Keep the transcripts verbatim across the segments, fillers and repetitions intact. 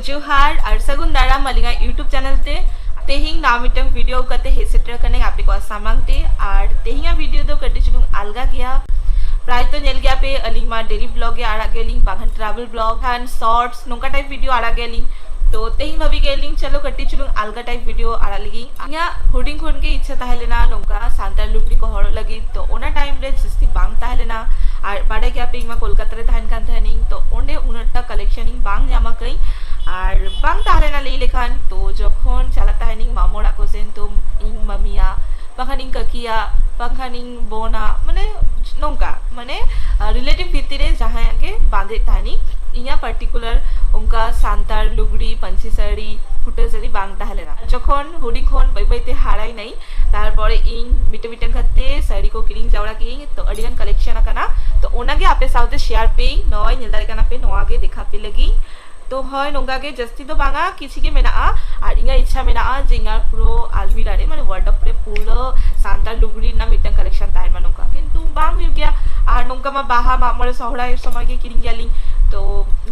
ᱡᱚᱦᱟᱨ ᱟᱨ ᱥᱟᱹᱜᱩᱱ ᱫᱟᱨᱟᱢ ᱟᱹᱞᱤᱧᱟᱜ YouTube ᱪᱮᱱᱮᱞ ᱛᱮ᱾ ᱛᱮᱦᱮᱧ ᱱᱟᱣᱟ ᱢᱤᱫᱴᱟᱝ ᱵᱷᱤᱰᱤᱭᱳ ᱠᱟᱛᱮ ᱦᱮᱡ ᱥᱮᱴᱮᱨ ᱟᱠᱟᱱᱟᱹᱧ ᱟᱯᱮ ᱠᱚᱣᱟᱜ ᱥᱟᱢᱟᱝ ᱛᱮ᱾ ᱟᱨ ᱛᱮᱦᱮᱧᱟᱜ ᱵᱷᱤᱰᱤᱭᱳ ᱫᱚ ᱠᱟᱹᱴᱤᱡ ᱪᱩᱞᱩᱝ ᱟᱞᱜᱟ ᱜᱮᱭᱟ᱾ ᱯᱨᱟᱭ ᱛᱚ ᱧᱮᱞ ᱜᱮᱭᱟ ᱯᱮ, ᱟᱹᱞᱤᱧ ᱢᱟ ᱰᱮᱞᱤ ᱵᱞᱚᱜ ᱜᱮ ᱟᱲᱟᱜ ᱜᱮᱭᱟᱞᱤᱧ, ᱵᱟᱝᱠᱷᱟᱱ ᱴᱨᱟᱵᱷᱮᱞ ᱵᱞᱚᱜ, ᱠᱷᱟᱱ ᱥᱚᱨᱴᱥ, ᱱᱚᱝᱠᱟ ᱴᱟᱭᱤᱯ ᱵᱷᱤᱰᱤᱭᱳ ᱟᱲᱟᱜ ᱜᱮᱭᱟᱞᱤᱧ᱾ ᱛᱚ ᱛᱮᱦᱮᱧ ᱵᱷᱟᱵᱤ ᱜᱮᱭᱟᱞᱤᱧ ᱪᱚᱞᱚ ᱠᱟᱹᱴᱤᱡ ᱪᱩᱞᱩᱝ ᱟᱞᱜᱟ ᱴᱟᱭᱤᱯ ᱵᱷᱤᱰᱤᱭᱳ ᱟᱲᱟᱜ ᱞᱟᱹᱜᱤᱫ᱾ ᱤᱧᱟᱹᱜ ᱦᱩᱰᱤᱧ ᱠᱷᱚᱱ ᱜᱮ ᱤᱪᱪᱷᱟ ᱛᱟᱦᱮᱸ ᱞᱮᱱᱟ ᱱᱚᱝᱠᱟ ᱥᱟᱱᱛᱟᱲ ᱞᱩᱜᱽᱲᱤ ᱠᱚ ᱦᱚᱨᱚᱜ ᱞᱟᱹᱜᱤᱫ᱾ ᱛᱚ ᱚᱱᱟ ᱴᱟᱭᱤᱢ ᱨᱮ ᱡᱟᱹᱥᱛᱤ ᱵᱟᱝ ᱛᱟᱦᱮᱸ ᱞᱮᱱᱟ, ᱟᱨ ᱵᱟᱰᱟᱭ ᱜᱮᱭᱟ ᱯᱮ ᱤᱧ ᱢᱟ ᱠᱳᱞᱠᱟᱛᱟ ᱨᱮ ᱛᱟᱦᱮᱱ ᱠᱟᱱ ᱛᱟᱦᱮᱱᱤᱧ, ᱛᱚ ᱚᱸᱰᱮ ᱩᱱᱟᱹᱜ ᱴᱟ ᱠᱟᱞᱮᱠᱥᱚᱱ ᱤᱧ ᱵᱟᱝ ᱧᱟᱢ ᱟᱠᱟᱫᱟᱹᱧ᱾ ᱟᱨ ᱵᱟᱝ ᱛᱟᱦᱮᱸ ᱞᱮᱱᱟ ᱞᱟᱹᱭ ᱞᱮᱠᱷᱟᱱ᱾ ᱛᱚ ᱡᱚᱠᱷᱚᱱ ᱪᱟᱞᱟᱜ ᱛᱟᱦᱮᱱᱤᱧ ᱢᱟᱢᱚ ᱚᱲᱟᱜ ᱠᱚ ᱥᱮᱱ, ᱛᱚ ᱤᱧ ᱢᱟᱢᱤᱭᱟᱜ, ᱵᱟᱝᱠᱷᱟᱱ ᱤᱧ ᱠᱟᱹᱠᱤᱭᱟᱜ, ᱵᱟᱝᱠᱷᱟᱱ ᱤᱧ ᱵᱳᱱᱟᱜ, ᱢᱟᱱᱮ ᱱᱚᱝᱠᱟ, ᱢᱟᱱᱮ ᱨᱤᱞᱮᱴᱤᱵᱷ ᱵᱷᱤᱛᱤᱨ ᱨᱮ ᱡᱟᱦᱟᱸᱭᱟᱜ ᱜᱮ ᱵᱟᱸᱫᱮᱫ ᱛᱟᱦᱮᱱᱤᱧ᱾ ᱤᱧᱟᱹᱜ ᱯᱟᱨᱴᱤᱠᱩᱞᱟᱨ ᱚᱱᱠᱟ ᱥᱟᱱᱛᱟᱲ ᱞᱩᱜᱽᱲᱤ, ᱯᱟᱹᱧᱪᱤ ᱥᱟᱹᱲᱤ, ᱯᱷᱩᱴᱟᱹ ᱥᱟᱹᱲᱤ ᱵᱟᱝ ᱛᱟᱦᱮᱸ ᱞᱮᱱᱟ᱾ ᱡᱚᱠᱷᱚᱱ ᱦᱩᱰᱤᱧ ᱠᱷᱚᱱ ᱵᱟᱹᱭ ᱵᱟᱹᱭ ᱛᱮ ᱦᱟᱨᱟᱭᱱᱟᱹᱧ, ᱛᱟᱨᱯᱚᱨᱮ ᱤᱧ ᱢᱤᱫᱴᱟᱝ ᱢᱤᱫᱴᱟᱝ ᱠᱟᱛᱮ ᱥᱟᱹᱲᱤ ᱠᱚ ᱠᱤᱨᱤᱧ ᱡᱟᱣᱨᱟ ᱠᱮᱜᱼᱟᱹᱧ᱾ ᱛᱚ ᱟᱹᱰᱤ ᱜᱟᱱ ᱠᱟᱞᱮᱠᱥᱚᱱ ᱟᱠᱟᱱᱟ, ᱛᱚ ᱚᱱᱟᱜᱮ ᱟᱯᱮ ᱥᱟᱶᱛᱮ ᱥᱮᱭᱟᱨ ᱯᱮᱭᱟᱹᱧ᱾ ᱱᱚᱜᱼᱚᱭ ᱧᱮᱞ ᱫᱟᱲᱮᱭᱟᱜ ᱠᱟᱱᱟ ᱯᱮ, ᱱᱚᱣᱟ ᱜᱮ ᱫᱮᱠᱷᱟᱣ ᱯᱮ ᱞᱟᱹᱜᱤᱫ᱾ ᱛᱚ ᱦᱳᱭ, ᱱᱚᱝᱠᱟ ᱜᱮ, ᱡᱟᱹᱥᱛᱤ ᱫᱚ ᱵᱟᱝᱟ, ᱠᱤᱪᱷᱤ ᱜᱮ ᱢᱮᱱᱟᱜᱼᱟ᱾ ᱟᱨ ᱤᱧᱟᱹᱜ ᱤᱪᱪᱷᱟ ᱢᱮᱱᱟᱜᱼᱟ ᱡᱮ ᱤᱧᱟᱹᱜ ᱯᱩᱨᱟᱹ ᱟᱞᱢᱤᱨᱟ ᱨᱮ, ᱢᱟᱱᱮ ᱣᱟᱨᱰᱨᱳᱵ ᱨᱮ ᱯᱩᱨᱟᱹ ᱥᱟᱱᱛᱟᱲ ᱞᱩᱜᱽᱲᱤ ᱨᱮᱱᱟᱜ ᱢᱤᱫᱴᱟᱝ ᱠᱟᱞᱮᱠᱥᱚᱱ ᱛᱟᱦᱮᱱ ᱢᱟ, ᱱᱚᱝᱠᱟ᱾ ᱠᱤᱱᱛᱩ ᱵᱟᱝ ᱦᱩᱭᱩᱜ ᱜᱮᱭᱟ᱾ ᱟᱨ ᱱᱚᱝᱠᱟ ᱢᱟ ᱵᱟᱦᱟ, ᱢᱟᱜ ᱢᱚᱬᱮ, ᱥᱚᱦᱨᱟᱭ ᱥᱚᱢᱚᱭ ᱜᱮ ᱠᱤᱨᱤᱧ ᱜᱮᱭᱟᱞᱤᱧ᱾ ᱛᱚ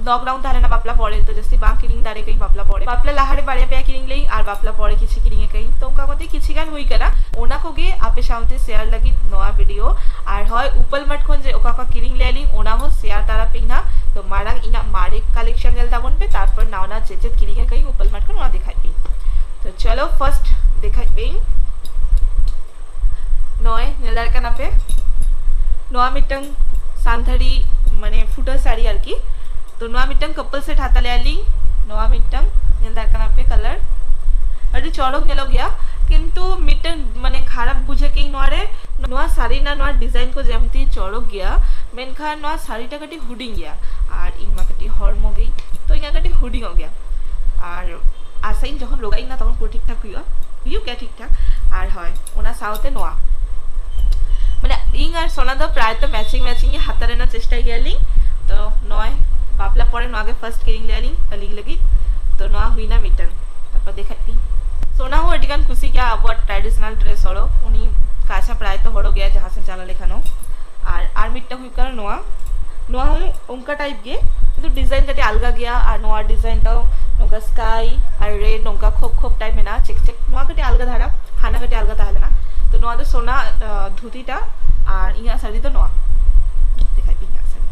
ᱞᱚᱠᱰᱟᱣᱩᱱ ᱛᱟᱦᱮᱸ ᱞᱮᱱᱟ ᱵᱟᱯᱞᱟ ᱯᱚᱨᱮ, ᱛᱚ ᱡᱟᱹᱥᱛᱤ ᱵᱟᱝ ᱠᱤᱨᱤᱧ ᱫᱟᱲᱮ ᱠᱟᱹᱧ ᱵᱟᱯᱞᱟ ᱯᱚᱨᱮ᱾ ᱵᱟᱯᱞᱟ ᱞᱟᱦᱟᱨᱮ ᱵᱟᱨᱭᱟ ᱯᱮᱭᱟ ᱠᱤᱨᱤᱧ ᱞᱮᱭᱟᱹᱧ, ᱟᱨ ᱵᱟᱯᱞᱟ ᱯᱚᱨᱮ ᱠᱤᱪᱷᱤ ᱠᱤᱨᱤᱧ ᱟᱠᱟᱫᱟᱹᱧ᱾ ᱛᱚ ᱚᱱᱠᱟ ᱠᱟᱛᱮ ᱠᱤᱪᱷᱤ ᱜᱟᱱ ᱦᱩᱭ ᱠᱟᱱᱟ, ᱚᱱᱟ ᱠᱚᱜᱮ ᱟᱯᱮ ᱥᱟᱶᱛᱮ ᱥᱮᱭᱟᱨ ᱞᱟᱹᱜᱤᱫ ᱱᱚᱣᱟ ᱵᱷᱤᱰᱤᱭᱳ᱾ ᱟᱨ ᱦᱳᱭ, ᱩᱯᱟᱞ ᱢᱟᱴ ᱠᱷᱚᱱ ᱡᱮ ᱚᱠᱟ ᱚᱠᱟ ᱠᱤᱨᱤᱧ ᱞᱮᱭᱟᱞᱤᱧ, ᱚᱱᱟ ᱦᱚᱸ ᱥᱮᱭᱟᱨ ᱛᱟᱨᱟ ᱯᱮ ᱱᱟᱜ᱾ ᱛᱚ ᱢᱟᱲᱟᱝ ᱤᱧᱟᱹᱜ ᱢᱟᱨᱮ ᱠᱟᱞᱮᱠᱥᱚᱱ ᱧᱮᱞ ᱛᱟᱵᱚᱱ ᱯᱮ, ᱛᱟᱨᱯᱚᱨ ᱱᱟᱣᱟ ᱱᱟᱣᱟ ᱪᱮᱫ ᱪᱮᱫ ᱠᱤᱨᱤᱧ ᱟᱠᱟᱫᱟᱹᱧ ᱩᱯᱟᱞ ᱢᱟᱴ ᱠᱷᱚᱱ, ᱱᱚᱣᱟ ᱫᱮᱠᱷᱟᱭ ᱯᱮ᱾ ᱛᱚ ᱪᱚᱞᱚ, ᱯᱷᱟᱨᱥᱴ ᱫᱮᱠᱷᱟᱭ ᱯᱮ᱾ ᱱᱚᱜᱼᱚᱭ ᱧᱮᱞ ᱫᱟᱲᱮᱭᱟᱜ ᱠᱟᱱᱟ ᱯᱮ, ᱱᱚᱣᱟ ᱢᱤᱫᱴᱟᱝ ᱥᱟᱱᱛᱟᱲᱤ, ᱢᱟᱱᱮ ᱯᱷᱩᱴᱟᱹ ᱥᱟᱹᱲᱤ ᱟᱨᱠᱤ᱾ ᱛᱚ ᱱᱚᱣᱟ ᱢᱤᱫᱴᱟᱝ ᱠᱟᱯᱚᱞ ᱥᱮᱴ ᱦᱟᱛᱟᱣ ᱞᱮᱭᱟ ᱞᱤᱧ᱾ ᱱᱚᱣᱟ ᱢᱤᱫᱴᱟᱝ ᱧᱮᱞ ᱫᱟᱲᱮᱭᱟᱜ ᱠᱟᱱᱟ ᱯᱮ, ᱠᱟᱞᱟᱨ ᱟᱹᱰᱤ ᱪᱚᱨᱚᱠ ᱧᱮᱞᱚᱜ ᱜᱮᱭᱟ, ᱠᱤᱱᱛᱩ ᱢᱤᱫᱴᱟᱝ ᱢᱟᱱᱮ ᱠᱷᱟᱨᱟᱯ ᱵᱩᱡᱷᱟᱹᱣ ᱠᱮᱫᱟᱹᱧ ᱱᱚᱣᱟ ᱨᱮ᱾ ᱱᱚᱣᱟ ᱥᱟᱹᱲᱤ ᱨᱮᱱᱟᱜ ᱱᱚᱣᱟ ᱰᱤᱡᱟᱭᱤᱱ ᱠᱚ ᱡᱮᱢᱛᱤ ᱪᱚᱨᱚᱠ ᱜᱮᱭᱟ, ᱢᱮᱱᱠᱷᱟᱱ ᱱᱚᱣᱟ ᱥᱟᱹᱲᱤᱴᱟ ᱠᱟᱹᱴᱤᱡ ᱦᱩᱰᱤᱧ ᱜᱮᱭᱟ, ᱟᱨ ᱤᱧ ᱢᱟ ᱠᱟᱹᱴᱤᱡ ᱦᱚᱲᱢᱚ ᱜᱮ, ᱛᱚ ᱤᱧᱟᱹᱜ ᱠᱟᱹᱴᱤᱡ ᱦᱩᱰᱤᱧᱚᱜ ᱜᱮᱭᱟ᱾ ᱟᱨ ᱟᱥᱟᱭᱟᱹᱧ ᱡᱚᱠᱷᱚᱱ ᱨᱳᱜᱟᱜ ᱤᱧ ᱱᱟ, ᱛᱚᱠᱷᱚᱱ ᱯᱩᱨᱟᱹ ᱴᱷᱤᱠ ᱴᱷᱟᱠ ᱦᱩᱭᱩᱜᱼᱟ, ᱦᱩᱭᱩᱜ ᱜᱮᱭᱟ ᱴᱷᱤᱠ ᱴᱷᱟᱠ᱾ ᱟᱨ ᱦᱳᱭ, ᱚᱱᱟ ᱥᱟᱶᱛᱮ ᱱᱚᱣᱟ, ᱢᱟᱱᱮ ᱤᱧ ᱟᱨ ᱥᱳᱱᱟ ᱫᱚ ᱯᱨᱟᱭᱛᱚ ᱢᱮᱪᱤᱝ ᱢᱮᱪᱤᱝ ᱜᱮ ᱦᱟᱛᱟᱣ ᱨᱮᱱᱟᱜ ᱪᱮᱥᱴᱟᱭ ᱜᱮᱭᱟᱞᱤᱧ᱾ ᱛᱚ ᱱᱚᱜᱼᱚᱭ ᱵᱟᱯᱞᱟ ᱯᱚᱨᱮ ᱱᱚᱣᱟ ᱜᱮ ᱯᱷᱟᱨᱥᱴ ᱠᱤᱨᱤᱧ ᱞᱮᱭᱟᱞᱤᱧ ᱟᱹᱞᱤᱧ ᱞᱟᱹᱜᱤᱫ᱾ ᱛᱚ ᱱᱚᱣᱟ ᱦᱩᱭᱱᱟ ᱢᱤᱫᱴᱟᱝ᱾ ᱛᱟᱨᱯᱚᱨ ᱫᱮᱠᱷᱟᱭ ᱯᱮ, ᱥᱳᱱᱟ ᱦᱚᱸ ᱟᱹᱰᱤ ᱜᱟᱱ ᱠᱩᱥᱤ ᱜᱮᱭᱟ ᱟᱵᱚᱣᱟᱜ ᱴᱨᱟᱰᱤᱥᱚᱱᱟᱞ ᱰᱨᱮᱥ ᱦᱚᱨᱚᱜ, ᱩᱱᱤ ᱠᱟᱪᱷᱟ ᱯᱨᱟᱭᱛᱚ ᱦᱚᱨᱚᱜ ᱜᱮᱭᱟ ᱡᱟᱦᱟᱸ ᱥᱮᱫ ᱪᱟᱞᱟᱣ ᱞᱮᱠᱷᱟᱱ ᱦᱚᱸ᱾ ᱟᱨ ᱟᱨ ᱢᱤᱫᱴᱟᱝ ᱦᱩᱭᱩᱜ ᱠᱟᱱᱟ ᱱᱚᱣᱟ, ᱱᱚᱣᱟ ᱦᱚᱸ ᱚᱱᱠᱟ ᱴᱟᱭᱤᱯ ᱜᱮ, ᱠᱤᱱᱛᱩ ᱰᱤᱡᱟᱭᱤᱱ ᱠᱟᱹᱴᱤᱡ ᱟᱞᱜᱟ ᱜᱮᱭᱟ᱾ ᱟᱨ ᱱᱚᱣᱟ ᱰᱤᱡᱟᱭᱤᱱ ᱫᱚ ᱱᱚᱝᱠᱟ ᱥᱠᱟᱭ ᱟᱨ ᱨᱮᱰ, ᱱᱚᱝᱠᱟ ᱠᱷᱳᱯ ᱠᱷᱳᱯ ᱴᱟᱭᱤᱯ ᱢᱮᱱᱟᱜᱼᱟ, ᱪᱮᱠ ᱪᱮᱠ᱾ ᱱᱚᱣᱟ ᱠᱟᱹᱴᱤᱡ ᱟᱞᱜᱟ ᱫᱷᱟᱨᱟ, ᱦᱟᱱᱟ ᱠᱟᱹᱴᱤᱡ ᱟᱞᱜᱟ ᱛᱟᱦᱮᱸ ᱞᱮᱱᱟ᱾ ᱛᱚ ᱱᱚᱣᱟ ᱫᱚ ᱥᱳᱱᱟ ᱫᱷᱩᱛᱤᱴᱟ, ᱟᱨ ᱤᱧᱟᱹᱜ ᱥᱟᱹᱲᱤ ᱫᱚ ᱱᱚᱣᱟ᱾ ᱫᱮᱠᱷᱟᱭ ᱯᱮ ᱤᱧᱟᱹᱜ ᱥᱟᱹᱲᱤ᱾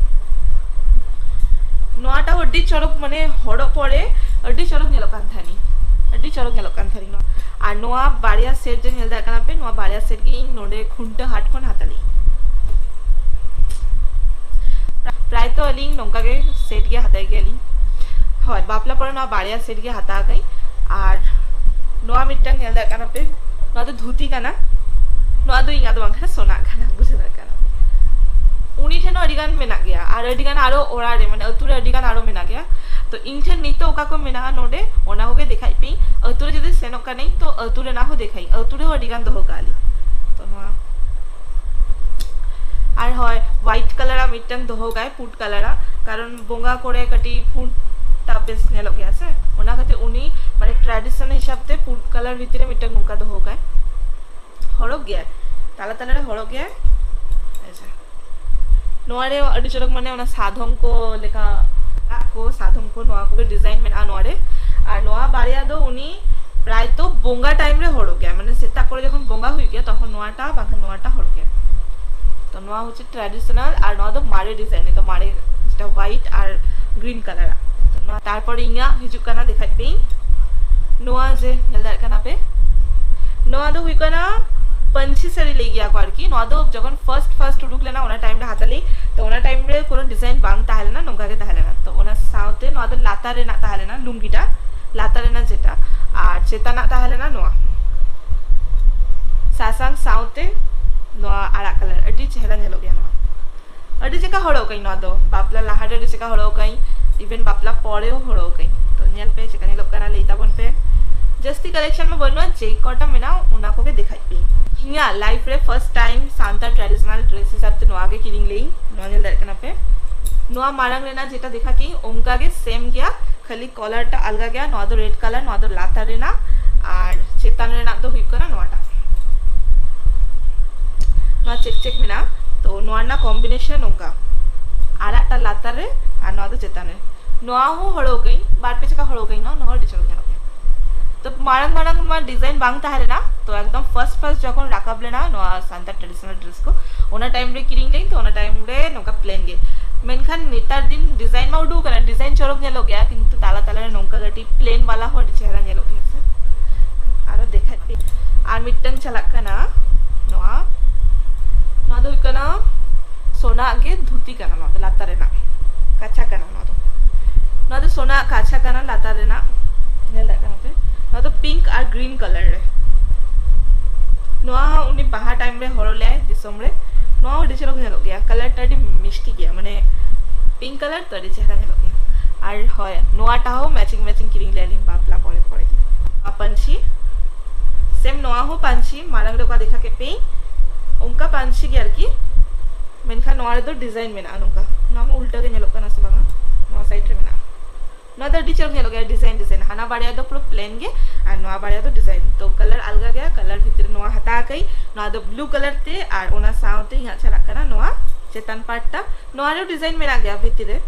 ᱱᱚᱣᱟᱴᱟᱜ ᱟᱹᱰᱤ ᱪᱚᱨᱚᱠ, ᱢᱟᱱᱮ ᱦᱚᱨᱚᱜ ᱯᱚᱨᱮ ᱟᱹᱰᱤ ᱪᱚᱨᱚᱠ ᱧᱮᱞᱚᱜ ᱠᱟᱱ ᱛᱟᱦᱮᱱᱤᱧ, ᱟᱹᱰᱤ ᱪᱚᱨᱚᱠ ᱧᱮᱞᱚᱜ ᱠᱟᱱ ᱛᱟᱦᱮᱱᱤᱧ ᱱᱚᱣᱟ᱾ ᱟᱨ ᱱᱚᱣᱟ ᱵᱟᱨᱭᱟ ᱥᱮᱴ ᱡᱮ ᱧᱮᱞ ᱫᱟᱲᱮᱭᱟᱜ ᱠᱟᱱᱟ ᱯᱮ, ᱱᱚᱣᱟ ᱵᱟᱨᱭᱟ ᱥᱮᱴ ᱜᱮ ᱤᱧ ᱱᱚᱰᱮ ᱠᱷᱩᱱᱴᱟᱹ ᱦᱟᱴ ᱠᱷᱚᱱ ᱦᱟᱛᱟᱣ ᱞᱮᱫᱟᱹᱧ᱾ ᱯᱨᱟᱭᱛᱚ ᱟᱹᱞᱤᱧ ᱱᱚᱝᱠᱟ ᱜᱮ ᱥᱮᱴ ᱜᱮ ᱦᱟᱛᱟᱣ ᱜᱮᱭᱟᱞᱤᱧ᱾ ᱦᱳᱭ, ᱵᱟᱯᱞᱟ ᱯᱚᱨᱮ ᱱᱚᱣᱟ ᱵᱟᱨᱭᱟ ᱥᱮᱴ ᱜᱮ ᱦᱟᱛᱟᱣ ᱠᱟᱜ ᱟᱹᱧ᱾ ᱟᱨ ᱱᱚᱣᱟ ᱢᱤᱫᱴᱟᱝ ᱧᱮᱞ ᱫᱟᱲᱮᱭᱟᱜ ᱠᱟᱱᱟ ᱯᱮ, ᱱᱚᱣᱟ ᱫᱚ ᱫᱷᱩᱛᱤ ᱠᱟᱱᱟ, ᱱᱚᱣᱟ ᱫᱚ ᱤᱧᱟᱹᱜ ᱫᱚ ᱵᱟᱝ ᱠᱟᱱᱟ, ᱥᱳᱱᱟ ᱠᱟᱱᱟ, ᱵᱩᱡᱷᱟᱹᱣ ᱫᱟᱲᱮᱭᱟᱜ ᱠᱟᱱᱟ᱾ ᱩᱱᱤ ᱴᱷᱮᱱ ᱦᱚᱸ ᱟᱹᱰᱤ ᱜᱟᱱ ᱢᱮᱱᱟᱜ ᱜᱮᱭᱟ, ᱟᱨ ᱟᱹᱰᱤ ᱜᱟᱱ ᱟᱨᱚ ᱚᱲᱟᱜ ᱨᱮ, ᱢᱟᱱᱮ ᱟᱹᱛᱩ ᱨᱮ ᱟᱹᱰᱤ ᱜᱟᱱ ᱟᱨᱚ ᱢᱮᱱᱟᱜ ᱜᱮᱭᱟ᱾ ᱛᱚ ᱤᱧ ᱴᱷᱮᱱ ᱱᱤᱛᱚᱜ ᱚᱠᱟ ᱠᱚ ᱢᱮᱱᱟᱜᱼᱟ ᱱᱚᱰᱮ, ᱚᱱᱟ ᱠᱚᱜᱮ ᱫᱮᱠᱷᱟᱭ ᱯᱮ᱾ ᱟᱹᱛᱩ ᱨᱮ ᱡᱩᱫᱤ ᱥᱮᱱᱚᱜ ᱠᱟᱹᱱᱟᱹᱧ ᱛᱚ ᱟᱹᱛᱩ ᱨᱮᱱᱟᱜ ᱦᱚᱸ ᱫᱮᱠᱷᱟᱭ, ᱟᱹᱛᱩ ᱨᱮᱦᱚᱸ ᱟᱹᱰᱤ ᱜᱟᱱ ᱫᱚᱦᱚ ᱠᱟᱜᱼᱟ ᱞᱤᱧ᱾ ᱛᱚ ᱱᱚᱣᱟ ᱟᱨ ᱦᱳᱭ, ᱦᱳᱣᱟᱭᱤᱴ ᱠᱟᱞᱟᱨᱟᱜ ᱢᱤᱫᱴᱟᱝ ᱫᱚᱦᱚ ᱠᱟᱭ, ᱯᱩᱰ ᱠᱟᱞᱟᱨᱟᱜ, ᱠᱟᱨᱚᱱ ᱵᱚᱸᱜᱟ ᱠᱚᱨᱮ ᱠᱟᱹᱴᱤᱡ ᱯᱩᱰ ᱴᱟ ᱵᱮᱥ ᱧᱮᱞᱚᱜ ᱜᱮᱭᱟ ᱥᱮ, ᱚᱱᱟ ᱠᱷᱟᱹᱛᱤᱨ ᱩᱱᱤ ᱢᱟᱱᱮ ᱴᱨᱟᱰᱤᱥᱚᱱ ᱦᱤᱥᱟᱵ ᱛᱮ ᱯᱩᱰ ᱠᱟᱞᱟᱨ ᱵᱷᱤᱛᱤᱨ ᱨᱮ ᱢᱤᱫᱴᱟᱝ ᱱᱚᱝᱠᱟ ᱫᱚᱦᱚ ᱠᱟᱭ, ᱦᱚᱨᱚᱜ ᱜᱮᱭᱟᱭ, ᱛᱟᱞᱟ ᱛᱟᱞᱟ ᱨᱮ ᱦᱚᱨᱚᱜ ᱜᱮᱭᱟᱭ᱾ ᱟᱪᱪᱷᱟ, ᱱᱚᱣᱟ ᱨᱮ ᱟᱹᱰᱤ ᱪᱚᱨᱚᱠ, ᱢᱟᱱᱮ ᱚᱱᱟ ᱥᱟᱫᱚᱢ ᱠᱚ ᱞᱮᱠᱟ, ᱟᱨᱟᱜ ᱠᱚ, ᱥᱟᱫᱚᱢ ᱠᱚ, ᱱᱚᱣᱟ ᱠᱚᱜᱮ ᱰᱤᱡᱟᱭᱤᱱ ᱢᱮᱱᱟᱜᱼᱟ ᱱᱚᱣᱟ ᱨᱮ᱾ ᱟᱨ ᱱᱚᱣᱟ ᱵᱟᱨᱭᱟ ᱫᱚ ᱩᱱᱤ ᱯᱨᱟᱭᱛᱚ ᱵᱚᱸᱜᱟ ᱴᱟᱭᱤᱢ ᱨᱮ ᱦᱚᱨᱚᱜ ᱜᱮᱭᱟ, ᱢᱟᱱᱮ ᱥᱮᱛᱟᱜ ᱠᱚᱨᱮ ᱡᱚᱠᱷᱚᱱ ᱵᱚᱸᱜᱟ ᱦᱩᱭᱩᱜ ᱜᱮᱭᱟ ᱛᱚᱠᱷᱚᱱ ᱱᱚᱣᱟᱴᱟ ᱵᱟᱝᱠᱷᱟᱱ ᱱᱚᱣᱟᱴᱟ ᱦᱚᱨᱚᱜ ᱜᱮᱭᱟ᱾ ᱛᱚ ᱱᱚᱣᱟ ᱦᱚᱪᱪᱷᱮ ᱴᱨᱟᱰᱤᱥᱚᱱᱟᱞ, ᱟᱨ ᱱᱚᱣᱟ ᱫᱚ ᱢᱟᱨᱮ ᱰᱤᱡᱟᱭᱤᱱ, ᱱᱤᱛᱚᱜ ᱢᱟᱨᱮ, ᱡᱮᱴᱟ ᱦᱳᱣᱟᱭᱤᱴ ᱟᱨ ᱜᱨᱤᱱ ᱠᱟᱞᱟᱨᱟᱜ᱾ ᱛᱚ ᱱᱚᱣᱟ ᱛᱟᱨᱯᱚᱨᱮ ᱤᱧᱟᱹᱜ ᱦᱤᱡᱩᱜ ᱠᱟᱱᱟ, ᱫᱮᱠᱷᱟᱡ ᱯᱮ᱾ ᱱᱚᱣᱟ ᱡᱮ ᱧᱮᱞ ᱫᱟᱲᱮᱭᱟᱜ ᱠᱟᱱᱟ ᱯᱮ, ᱱᱚᱣᱟ ᱫᱚ ᱦᱩᱭᱩᱜ ᱠᱟᱱᱟ ᱯᱟᱹᱧᱪᱤ ᱥᱟᱹᱲᱤ ᱞᱟᱹᱭ ᱜᱮᱭᱟ ᱠᱚ ᱟᱨᱠᱤ᱾ ᱱᱚᱣᱟ ᱫᱚ ᱡᱚᱠᱷᱚᱱ ᱯᱷᱟᱨᱥᱴ ᱯᱷᱟᱨᱥᱴ ᱩᱰᱩᱠ ᱞᱮᱱᱟ ᱚᱱᱟ ᱴᱟᱭᱤᱢ ᱨᱮ ᱦᱟᱛᱟᱣ ᱞᱮᱫ, ᱛᱚ ᱚᱱᱟ ᱴᱟᱭᱤᱢ ᱨᱮ ᱠᱳᱱᱳ ᱰᱤᱡᱟᱭᱤᱱ ᱵᱟᱝ ᱛᱟᱦᱮᱸ ᱞᱮᱱᱟ, ᱱᱚᱝᱠᱟ ᱜᱮ ᱛᱟᱦᱮᱸ ᱞᱮᱱᱟ᱾ ᱛᱚ ᱚᱱᱟ ᱥᱟᱶᱛᱮ ᱱᱚᱣᱟ ᱫᱚ ᱞᱟᱛᱟᱨ ᱨᱮᱱᱟᱜ ᱛᱟᱦᱮᱸ ᱞᱮᱱᱟ ᱞᱩᱝᱜᱤᱴᱟ, ᱞᱟᱛᱟᱨ ᱨᱮᱱᱟᱜ ᱡᱮᱴᱟ, ᱟᱨ ᱪᱮᱛᱟᱱᱟᱜ ᱛᱟᱦᱮᱸ ᱞᱮᱱᱟ ᱱᱚᱣᱟ ᱥᱟᱥᱟᱝ ᱥᱟᱶᱛᱮ ᱱᱚᱣᱟ ᱟᱨᱟᱜ ᱠᱟᱞᱟᱨ, ᱟᱹᱰᱤ ᱪᱮᱦᱨᱟ ᱧᱮᱞᱚᱜ ᱜᱮᱭᱟ ᱱᱚᱣᱟ᱾ ᱟᱹᱰᱤ ᱪᱮᱠᱟ ᱦᱚᱲᱚᱜ ᱠᱟᱹᱧ ᱱᱚᱣᱟ ᱫᱚ, ᱵᱟᱯᱞᱟ ᱞᱟᱦᱟ ᱨᱮ ᱟᱹᱰᱤ ᱪᱮᱠᱟ ᱦᱚᱲᱚᱜ ᱠᱟᱹᱧ, ᱤᱵᱷᱮᱱ ᱵᱟᱯᱞᱟ ᱯᱚᱨᱮ ᱦᱚᱸ ᱦᱚᱲᱚᱜ ᱠᱟᱹᱧ᱾ ᱛᱚ ᱧᱮᱞ ᱯᱮ ᱪᱮᱠᱟ ᱧᱮᱞᱚᱜ ᱠᱟᱱᱟ, ᱞᱟᱹᱭ ᱛᱟᱵᱚᱱ ᱯᱮ᱾ ᱡᱟᱹᱥᱛᱤ ᱠᱟᱞᱮᱠᱥᱚᱱ ᱢᱟ ᱵᱟᱹᱱᱩᱜᱼᱟ, ᱡᱮ ᱠᱚᱴᱟ ᱢᱮᱱᱟᱜᱼᱟ ᱚᱱᱟ ᱠᱚᱜᱮ ᱫᱮᱠᱷᱟᱡ ᱯᱮ᱾ ᱤᱧᱟᱹᱜ ᱞᱟᱭᱤᱯᱷ ᱨᱮ first time Santal traditional dress ᱦᱤᱥᱟᱵ ᱛᱮ ᱱᱚᱣᱟ ᱜᱮ ᱠᱤᱨᱤᱧ ᱞᱮᱭᱤᱧ᱾ ᱱᱚᱣᱟ ᱧᱮᱞ ᱫᱟᱲᱮᱭᱟᱜ ᱠᱟᱱᱟ ᱯᱮ, ᱱᱚᱣᱟ ᱢᱟᱲᱟᱝ ᱨᱮᱱᱟᱜ ᱡᱮᱴᱟ ᱫᱮᱠᱷᱟ ᱠᱮᱫ ᱚᱱᱠᱟ ᱜᱮ ᱥᱮᱢ ᱜᱮᱭᱟ, ᱠᱷᱟᱹᱞᱤ ᱠᱚᱞᱟᱨ ᱴᱟ ᱟᱞᱜᱟ ᱜᱮᱭᱟ᱾ ᱱᱚᱣᱟ ᱫᱚ ᱨᱮᱰ ᱠᱟᱞᱟᱨ, ᱱᱚᱣᱟ ᱫᱚ ᱞᱟᱛᱟᱨ ᱨᱮᱱᱟᱜ, ᱟᱨ ᱪᱮᱛᱟᱱ ᱨᱮᱱᱟᱜ ᱫᱚ ᱦᱩᱭᱩᱜ ᱠᱟᱱᱟ ᱱᱚᱣᱟᱴᱟᱜ᱾ ᱱᱚᱣᱟ ᱪᱮᱠ ᱪᱮᱠ ᱢᱮᱱᱟᱜᱼᱟ, ᱛᱚ ᱱᱚᱣᱟ ᱨᱮᱱᱟᱜ ᱠᱚᱢᱵᱤᱱᱮᱥᱚᱱ ᱱᱚᱝᱠᱟ, ᱟᱨᱟᱜ ᱴᱟ ᱞᱟᱛᱟᱨ ᱨᱮ ᱟᱨ ᱱᱚᱣᱟ ᱫᱚ ᱪᱮᱛᱟᱱ ᱨᱮ᱾ ᱱᱚᱣᱟ ᱦᱚᱸ ᱦᱚᱨᱚᱜ ᱟᱹᱧ, ᱵᱟᱨ ᱯᱮ ᱡᱟᱭᱜᱟ ᱦᱚᱨᱚᱜ ᱟᱹᱧ, ᱱᱚᱣᱟ ᱱᱚᱣᱟ ᱟᱹᱰᱤ ᱪᱚᱨᱚᱠ ᱧᱮᱞᱚᱜ ᱜᱮᱭᱟ᱾ ᱛᱚ ᱢᱟᱲᱟᱝ ᱢᱟᱲᱟᱝ ᱱᱚᱣᱟ ᱰᱤᱡᱟᱭᱤᱱ ᱵᱟᱝ ᱛᱟᱦᱮᱸ ᱞᱮᱱᱟ, ᱛᱚ ᱮᱠᱫᱚᱢ ᱯᱷᱟᱨᱥᱴ ᱯᱷᱟᱨᱥᱴ ᱡᱚᱠᱷᱚᱱ ᱨᱟᱠᱟᱵ ᱞᱮᱱᱟ ᱱᱚᱣᱟ ᱥᱟᱱᱛᱟᱲ ᱴᱨᱮᱰᱤᱥᱚᱱᱟᱞ ᱰᱨᱮᱥ ᱠᱚ, ᱚᱱᱟ ᱴᱟᱭᱤᱢ ᱨᱮ ᱠᱤᱨᱤᱧ ᱞᱮᱫᱟᱹᱧ᱾ ᱛᱚ ᱚᱱᱟ ᱴᱟᱭᱤᱢ ᱨᱮ ᱱᱚᱝᱠᱟ ᱯᱞᱮᱱ ᱜᱮ, ᱢᱮᱱᱠᱷᱟᱱ ᱱᱮᱛᱟᱨ ᱫᱤᱱ ᱰᱤᱡᱟᱭᱤᱱ ᱢᱟ ᱩᱰᱩᱠ ᱟᱠᱟᱱᱟ, ᱰᱤᱡᱟᱭᱤᱱ ᱪᱚᱨᱚᱠ ᱧᱮᱞᱚᱜ ᱜᱮᱭᱟ, ᱠᱤᱱᱛᱩ ᱛᱟᱞᱟ ᱛᱟᱞᱟ ᱨᱮ ᱱᱚᱝᱠᱟ ᱠᱟᱹᱴᱤᱡ ᱯᱞᱮᱱ ᱵᱟᱞᱟ ᱦᱚᱸ ᱟᱹᱰᱤ ᱪᱮᱦᱨᱟ ᱧᱮᱞᱚᱜ ᱜᱮᱭᱟ ᱥᱮ᱾ ᱟᱨᱚ ᱫᱮᱠᱷᱟᱭ ᱯᱮ, ᱟᱨ ᱢᱤᱫᱴᱟᱝ ᱪᱟᱞᱟᱜ ᱠᱟᱱᱟ ᱱᱚᱣᱟ, ᱱᱚᱣᱟ ᱫᱚ ᱦᱩᱭᱩᱜ ᱠᱟᱱᱟ ᱥᱳᱱᱟ ᱜᱮ ᱫᱷᱩᱛᱤ ᱠᱟᱱᱟ, ᱱᱚᱣᱟ ᱫᱚ ᱞᱟᱛᱟᱨ ᱨᱮᱱᱟᱜ ᱠᱟᱪᱷᱟ ᱠᱟᱱᱟ᱾ ᱱᱚᱣᱟ ᱫᱚ, ᱱᱚᱣᱟ ᱫᱚ ᱥᱳᱱᱟ ᱠᱟᱪᱷᱟ ᱠᱟᱱᱟ ᱞᱟᱛᱟᱨ ᱨᱮᱱᱟᱜ, ᱧᱮᱞ ᱫᱟᱲᱮᱭᱟᱜ ᱠᱟᱱᱟ ᱯᱮ᱾ ᱱᱚᱣᱟ ᱫᱚ ᱯᱤᱝᱠ ᱟᱨ ᱜᱨᱤᱱ ᱠᱟᱞᱟᱨ ᱨᱮ, ᱱᱚᱣᱟ ᱦᱚᱸ ᱩᱱᱤ ᱵᱟᱦᱟ ᱴᱟᱭᱤᱢ ᱨᱮ ᱦᱚᱨᱚᱜ ᱞᱮᱫᱟᱭ ᱫᱤᱥᱚᱢ ᱨᱮ᱾ ᱱᱚᱣᱟ ᱦᱚᱸ ᱟᱹᱰᱤ ᱪᱚᱨᱚᱠ ᱧᱮᱞᱚᱜ ᱜᱮᱭᱟ, ᱠᱟᱞᱟᱨ ᱴᱟ ᱟᱹᱰᱤ ᱢᱤᱥᱴᱤ ᱜᱮᱭᱟ, ᱢᱟᱱᱮ ᱯᱤᱝᱠ ᱠᱟᱞᱟᱨ ᱛᱚ ᱟᱹᱰᱤ ᱪᱮᱦᱨᱟ ᱧᱮᱞᱚᱜ ᱜᱮᱭᱟ᱾ ᱟᱨ ᱦᱳᱭ, ᱱᱚᱣᱟᱴᱟᱜ ᱦᱚᱸ ᱢᱮᱪᱤᱝ ᱢᱮᱪᱤᱝ ᱠᱤᱨᱤᱧ ᱞᱮᱫᱟ ᱞᱤᱧ ᱵᱟᱯᱞᱟ ᱯᱚᱨᱮ ᱯᱚᱨᱮ ᱜᱮ᱾ ᱱᱚᱣᱟ ᱯᱟᱹᱧᱪᱤ ᱥᱮᱢ, ᱱᱚᱣᱟ ᱦᱚᱸ ᱯᱟᱹᱧᱪᱤ, ᱢᱟᱲᱟᱝ ᱨᱮ ᱚᱠᱟ ᱫᱮᱠᱷᱟ ᱠᱮᱫ ᱯᱮᱭᱟᱹᱧ ᱚᱱᱠᱟ ᱯᱟᱹᱧᱪᱤ ᱜᱮ ᱟᱨᱠᱤ, ᱢᱮᱱᱠᱷᱟᱱ ᱱᱚᱣᱟ ᱨᱮᱫᱚ ᱰᱤᱡᱟᱭᱤᱱ ᱢᱮᱱᱟᱜᱼᱟ ᱱᱚᱝᱠᱟ᱾ ᱱᱚᱣᱟ ᱢᱟ ᱩᱞᱴᱟᱹ ᱜᱮ ᱧᱮᱞᱚᱜ ᱠᱟᱱᱟ ᱥᱮ ᱵᱟᱝᱟ? ᱱᱚᱣᱟ ᱥᱟᱭᱤᱰ ᱨᱮ ᱢᱮᱱᱟᱜᱼᱟ᱾ ᱱᱚᱣᱟ ᱫᱚ ᱟᱹᱰᱤ ᱪᱚᱨᱚᱠ ᱧᱮᱞᱚᱜ ᱜᱮᱭᱟ ᱰᱤᱡᱟᱭᱤᱱ, ᱰᱤᱡᱟᱭᱤᱱ᱾ ᱦᱟᱱᱟ ᱵᱟᱨᱭᱟ ᱫᱚ ᱯᱩᱨᱟᱹ ᱯᱞᱮᱱ ᱜᱮ, ᱟᱨ ᱱᱚᱣᱟ ᱵᱟᱨᱭᱟ ᱫᱚ ᱰᱤᱡᱟᱭᱤᱱ᱾ ᱛᱚ ᱠᱟᱞᱟᱨ ᱟᱞᱜᱟ ᱜᱮᱭᱟ, ᱠᱟᱞᱟᱨ ᱵᱷᱤᱛᱨᱤ ᱨᱮ ᱱᱚᱣᱟ ᱦᱟᱛᱟᱣ ᱟᱠᱟᱫᱟᱹᱧ, ᱱᱚᱣᱟ ᱫᱚ ᱵᱞᱩ ᱠᱟᱞᱟᱨ ᱛᱮ, ᱟᱨ ᱚᱱᱟ ᱥᱟᱶᱛᱮ ᱤᱧᱟᱹᱜ ᱪᱟᱞᱟᱜ ᱠᱟᱱᱟ ᱱᱚᱣᱟ ᱪᱮᱛᱟᱱ ᱯᱟᱨᱴ ᱴᱟ᱾ ᱱᱚᱣᱟ ᱨᱮᱦᱚᱸ ᱰᱤᱡᱟᱭᱤᱱ ᱢᱮᱱᱟᱜ ᱜᱮᱭᱟ ᱵᱷᱤᱛᱤᱨ ᱨᱮ,